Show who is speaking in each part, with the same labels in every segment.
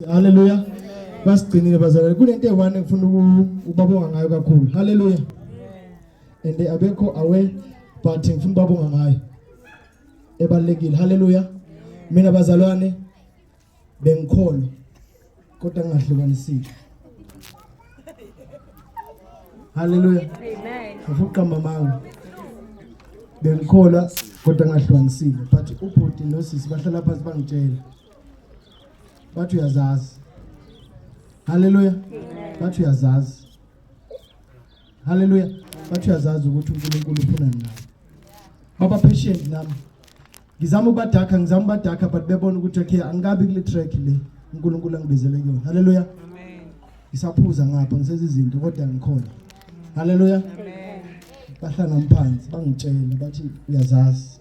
Speaker 1: Haleluya. Basigcinile bazalwane. Kunento eyi-one engifuna ukubabonga ngayo kakhulu. Haleluya. And abekho aware but ngifuna ukubabonga ngayo. Ebalekile. Haleluya. Mina bazalwane bengikholwa kodwa ngingahlukanisile. Haleluya.
Speaker 2: Amen.
Speaker 1: Ngifuna ukuqamba amanga. Bengikholwa kodwa ngingahlukanisile but ubhuti nosisi bahlala phansi bangitshela. Bathi uyazazi. Haleluya. Bathi uyazazi. Haleluya. Bathi uyazazi ukuthi uNkulunkulu ufunani nawe. Baba patient nami. Ngizama ukubadakha, ngizama ukubadakha but bebona ukuthi okay angikabi kule track le uNkulunkulu angibizele kuyona. Haleluya.
Speaker 3: Amen.
Speaker 1: Ngisaphuza ngapha ngisenza izinto kodwa ngikhona. Haleluya.
Speaker 3: Amen.
Speaker 1: Bahlala nami phansi bangitshela bathi uyazazi.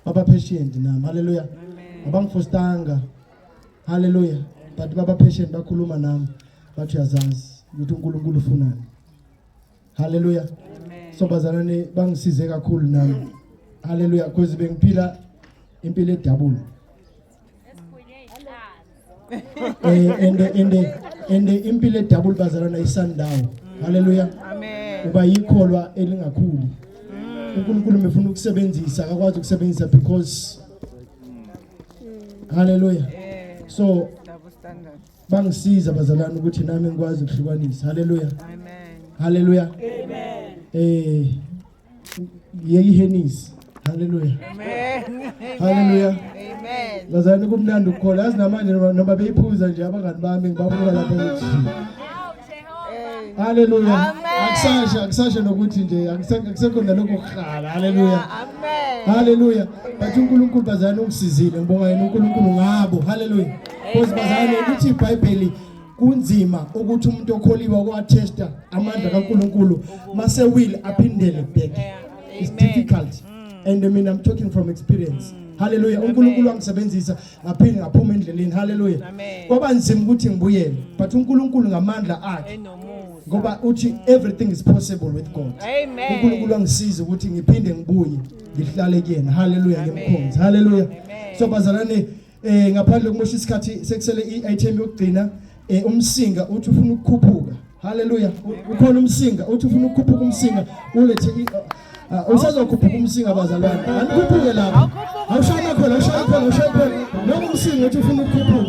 Speaker 1: Baba patient nami. Haleluya. Abangifostanga. Haleluya. But baba patient bakhuluma nami bathi uyazazi ukuthi uNkulunkulu ufunani. Haleluya. So bazalwane bangisize kakhulu nami. Haleluya because bengiphila impilo edabula. And impilo edabula bazalwane ayisandawo. Haleluya.
Speaker 3: Amen.
Speaker 1: Uba yikholwa elingakhuli. uNkulunkulu mefuna ukusebenzisa akakwazi ukusebenzisa because Haleluya. So
Speaker 3: Double standard.
Speaker 1: bangisiza bazalwane ukuthi nami ngikwazi ukuhlukanisa. Haleluya.
Speaker 3: Amen.
Speaker 1: Haleluya. Amen. Yeyihenisi. Haleluya.
Speaker 3: Amen.
Speaker 1: Haleluya.
Speaker 3: Amen.
Speaker 1: Bazalwane kumnandi ukukholwa. Yazi namanje noma beyiphuza nje abangani bami ngibabuka lapho ukuthi Haleluya.
Speaker 3: Amen.
Speaker 1: Akusasha nokuthi nje akusekho nalokho kuhlala. Haleluya.
Speaker 3: Amen.
Speaker 1: Haleluya. But uNkulunkulu bazalwane ungisizile. Ngibonga yena uNkulunkulu ngabo. Haleluya. Because bazalwane lithi iBhayibheli kunzima ukuthi umuntu okholiwe kwathesta amandla kaNkulunkulu mase will aphindele back. It's difficult. And I mean I'm talking from experience. Hallelujah. uNkulunkulu wangisebenzisa ngaphinde ngaphuma endleleni. Hallelujah.
Speaker 3: Amen.
Speaker 1: Kwaba nzima ukuthi ngibuyele but uNkulunkulu ngamandla akhe
Speaker 3: Enomusa.
Speaker 1: ngoba uthi everything is possible with God.
Speaker 3: Amen.
Speaker 1: uNkulunkulu angisize ukuthi ngiphinde ngibuye ngihlale kuyena. Hallelujah ngimkhonze. Hallelujah.
Speaker 3: Amen.
Speaker 1: So bazalwane ngaphandle kumosha isikhathi sekusele i-item yokugcina umsinga uthi ufuna ukukhuphuka. Hallelujah. Ukhona umsinga uthi ufuna ukukhuphuka umsinga ulethe usazokhuphuka umsinga bazalwane. Anikhuphuke lapha. Awushaya khona, awushaya khona, awushaya khona. Noma umsinga uthi ufuna ukukhuphuka.